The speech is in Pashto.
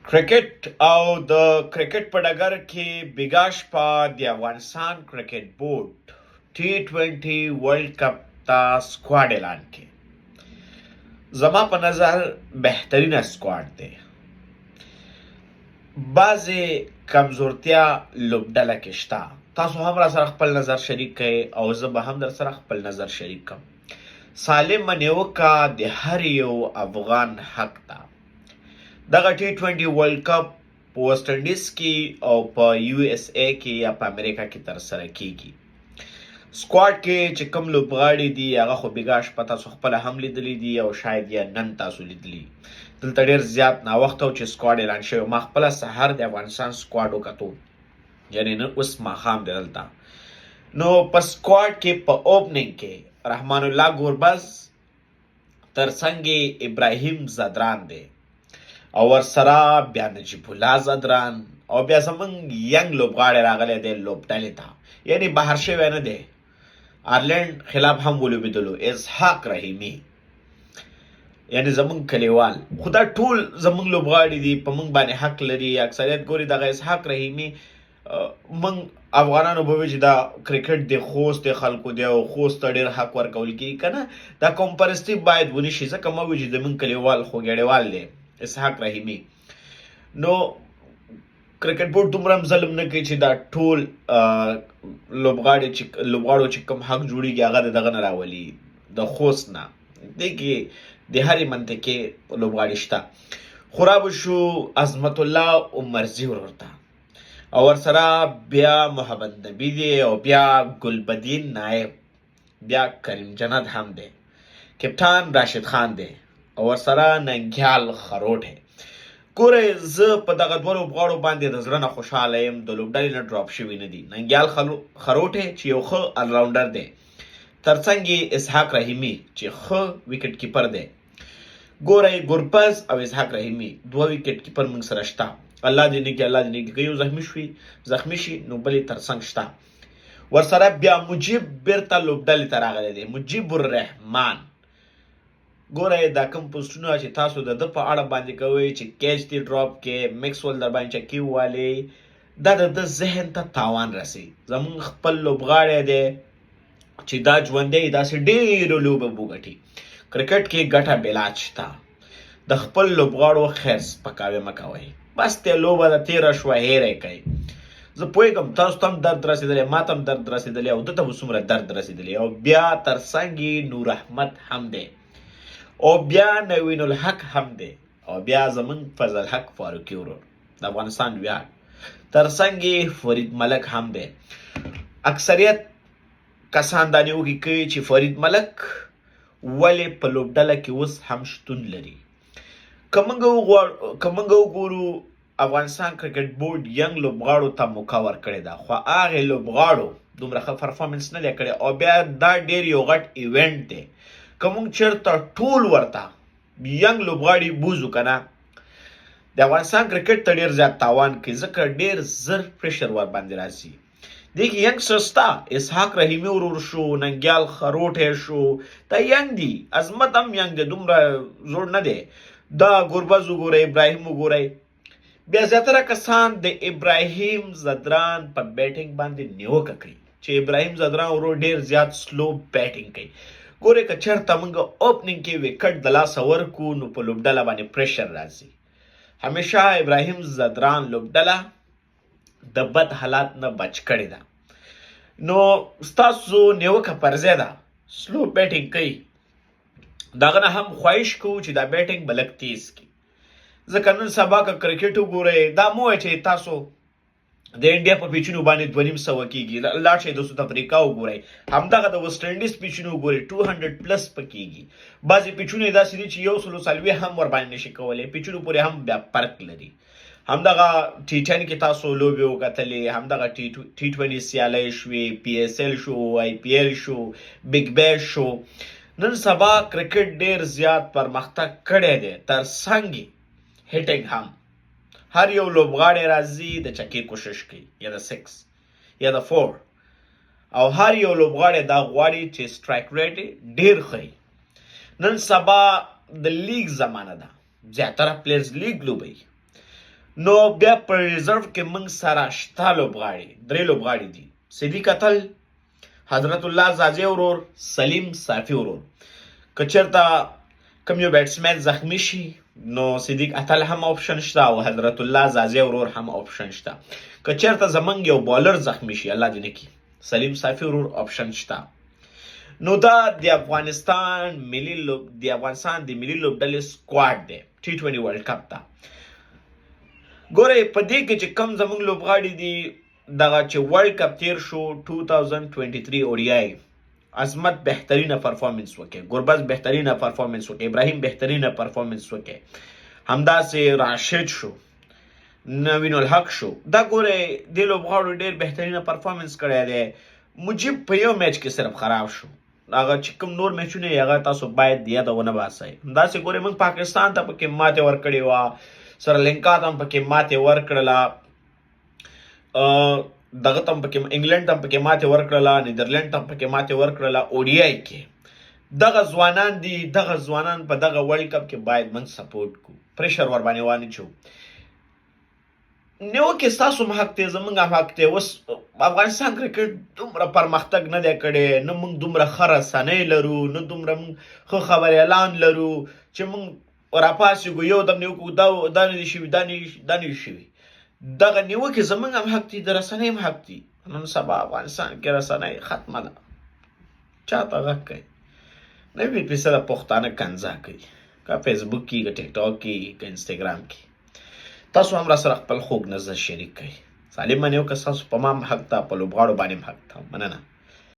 کرکټ او د کرکټ په ډګر کې بیګا شپه د افغانستان کرکټ بورډ ټي 20 ورلډ کپ ته سکواډ اعلان کړي. زما په نظر بهترینه سکواډ دی. بعضې کمزورتیا لوبډله کې شته. تاسو هم را سره خپل نظر شریک کړئ او زه به هم در سره خپل نظر شریک کړم. سالمه نیوکه د هر یو افغان حق ده. دغه ټي 20 ورلډ کپ په ویسټ انډیز کې او په یو ایس ای کې یا په امریکا کې ترسره کیږي. سکواډ کې چې کوم لوبغاړي دي، هغه خو بیګا شپه تاسو خپله هم لیدلي دي او شاید یا نن تاسو لیدلي. دلته ډیر زیات ناوخته و چې سکواډ اعلان شوی. ما خپله سهار د افغانستان سکواډ وکتو، یعنی نن اوس ماښام دی دلته. نو په سکواډ کې په اوپننګ کې رحمان الله ګوربز، ترڅنګ ابراهیم زدران دی او ورسره بیا نجیب الله زدران او بیا زمونږ ینګ لوبغاړی راغلی دی لوبډلې ته، یعنی بهر شوی نه دی، آیرلینډ خلاف هم ولوبېدلو، اسحاق رحیمي، یعنی زمونږ کلیوال. خو دا ټول زمونږ لوبغاړي دي، په مونږ باندې حق لري اکثریت. ګوري دغه اسحاق رحیمي، مونږ افغانانو به وي چې دا کرکټ د خوست د خلکو دی او خوست ته ډېر حق ورکول کېږي. که نه، دا قوم پرستي باید ونه شي، ځکه ما وي چې زمونږ کلیوال خوږیاړیوال دی اسحاق رحیمي. نو کرکټ بورډ دومره هم ظلم نه کوي چې دا ټول لوبغاړي چې لوبغاړو چې کوم حق جوړیږي، هغه د دغه نه راولي، د خوست نه. دې کې د هرې منطقې لوبغاړي شته. خو را به شو عظمت الله عمرزي ورور ته او ورسره بیا محمد نبي دی او بیا ګلبدین نایب، بیا کریم جنت هم دی، کپټان راشد خان دی او ورسره ننګیال خروټی. ګورئ، زه په دغه دوه لوبغاړو باندې د زړه نه خوشحاله یم، د لوبډلې نه ډراپ شوي نه دي. ننګیال خروټی چې یو ښه الراونډر دی، ترڅنګ یې اسحاق رحیمي چې ښه ویکټ کیپر دی. ګورئ، ګربز او اسحاق رحیمي دوه ویکټ کیپر موږ سره شته. الله دې نه کړي، الله دې نه کړي، که یو زخمي شي نو بل یې ترڅنګ شته. ورسره بیا مجیب بیرته لوبډلې ته راغلی دی، مجیب الرحمن. ګورئ، دا کوم پوسټونه چې تاسو د ده په اړه باندې کوئ چې کیچ دی ډراپ کې، میکسول در باندې چکی والي، دا د ده ذهن ته تاوان رسي. زمونږ خپل لوبغاړی دی چې دا ژوندی داسې ډېرو لوبو وګټي. کرکټ کې ګټه بلاج شته. د خپل لوبغاړو خیر سپکاوی مه کوئ. بس ته لوبه ده، تېره شوه، هېره یې کړئ. زه پوهېږم تاسو ته هم درد رسېدلی، ما ته هم درد رسېدلی او ده ته به څومره درد رسېدلی. او بیا تر څنګ یې نور احمد هم دی او بیا نوین الحق هم دی او بیا زمونږ فضل حق فاروقي ورور، د افغانستان ویاړ، تر څنګ یې فرید ملک هم دی. اکثریت کسان دا نیوکې کوي چې فرید ملک ولې په لوبډله کې اوس هم شتون لري. که موږ وګورو، افغانستان کرکټ بورډ ینګ لوبغاړو ته موقع ورکړې ده، خو هغې لوبغاړو دومره ښه پرفارمنس نه دی کړی او بیا دا ډیر یو غټ ایونټ دی. که موږ چېرته ټول ورته ینګ لوبغاړي بوزو که نه، د افغانستان کرکټ ته ډیر زیات تاوان کوي، ځکه ډیر زر پریشر ور باندې راځي. دې کې ینګ سستا اسحاق رحیمي ورور شو، ننګیال خروټی شو، دا ینګ دي. عظمت هم ینګ دی، دومره زوړ نه دی. دا ګربز وګورئ، ابراهیم وګورئ. بیا زیاتره کسان د ابراهیم زدران په بیټینګ باندې نیوکه کوي چې ابراهیم زدران ورور ډیر زیات سلو بیټینګ کوي. ګورئ، که چېرته موږ اوپنینګ کې ویکټ د لاسه ورکو نو په لوبډله باندې پریشر راځي. همیشه ابراهیم زدران لوبډله د بد حالات نه بچ کړې ده. نو ستاسو نیوکه پر ځای ده، سلو بیټینګ کوي. دغه نه هم خواهش کوو چې دا بیټینګ به لږ تیز کړي، ځکه نن سبا که کرکټ وګورئ، دا مو وایي چې تاسو د انډیا په پیچونو باندې 250 کېږي. لاړ شئ د سوت افریقا وګورئ، همدغه د ویسټ انډیز پیچونو وګورئ، 200 پلس پکېږي. بعضې پیچونه یې داسې دي چې 140 هم ورباندې نشي کولی. پیچونو پورې هم بیا فرق لري. همدغه ټي 10 کې تاسو لوبې وکتلې، همدغه ټي 20 سیالۍ شوې، پي ایس ایل شو، آی پي ایل شو، بیګ بیش شو. نن سبا کرکټ ډیر زیات پرمختګ کړی دی. تر څنګ هټینګ هم هر یو لوبغاړی راځي، د چکې کوشش کوي یا د سکس یا د فور، او هر یو لوبغاړی دا غواړي چې سټرایک ریټ ډیر ښه. نن سبا د لیګ زمانه ده، زیاتره پلیئرز لیګ لوبوي. نو بیا په ریزرو کې موږ سره شته لوبغاړي، درې لوبغاړي دي: صدیق اتل، حضرت الله ځاځی ورور، سلیم صافي ورور. که چېرته کوم یو بیټسمین زخمی شي، نو صدیق اتل هم آپشن شته او حضرت الله ځاځی ورور هم آپشن شته. که چېرته زمونږ یو بالر زخمی شي، الله دې نه کړي، سلیم صافي ورور آپشن شته. نو دا د افغانستان د ملي لوبډلې سکواډ دی ټي 20 ورلډ کپ ته. ګورئ، په دې کې چې کم زمونږ لوبغاړي دي، دغه چې ورلډ کپ تیر شو 2023 ODI، عظمت بهترینه پرفارمنس وکړي، ګربز بهترینه پرفارمنس وکړي، ابراهیم بهترینه پرفارمنس وکړي، همداسې راشد شو، نوین الحق شو. دا ګوره، دې لوبغاړو ډیر بهترینه پرفارمنس کړی دی. مجیب په یو میچ کې صرف خراب شو، هغه چې کوم نور میچونه یې، هغه تاسو باید یاده ونه باسئ. همداسې ګورئ، موږ پاکستان ته پکې ماتې ورکړې وه، سریلانکا ته هم پکې ماتې ورکړله، دغه ته هم پکې، انګلند ته هم پکې ماتې ورکړله، نیدرلند ته هم پکې ماتې ورکړله ODI کې. دغه ځوانان دي، دغه ځوانان په دغه ورلډ کپ کې باید موږ سپورټ کو، پریشر ور باندې وانه چو. نیوکې ستاسو هم حق دی، زمونږ هم حق دی. اوس افغانستان کرکټ دومره پرمختګ نه دی کړی، نه موږ دومره ښه رسنۍ لرو، نه دومره موږ ښه خبریالان لرو چې موږ راپاڅېږو، یو دم نیوکو، دا دا نه دي شوي، دا نه دي شوي. دغه نیوکې زمونږ هم حق دي، د رسنۍ هم حق دي. نن سبا افغانستان کې رسنۍ ختمه ده، چاته غږ کوي؟ 90% پښتانه کنځا کوي، که فیسبوک کې، که ټیک ټاک کې، که انستګرام کې. تاسو هم را سره خپل خوږ نظر شریک کړئ. سالم نیوکه ستاسو په ما هم حق ده، په لوبغاړو باندې هم حق ده. مننه.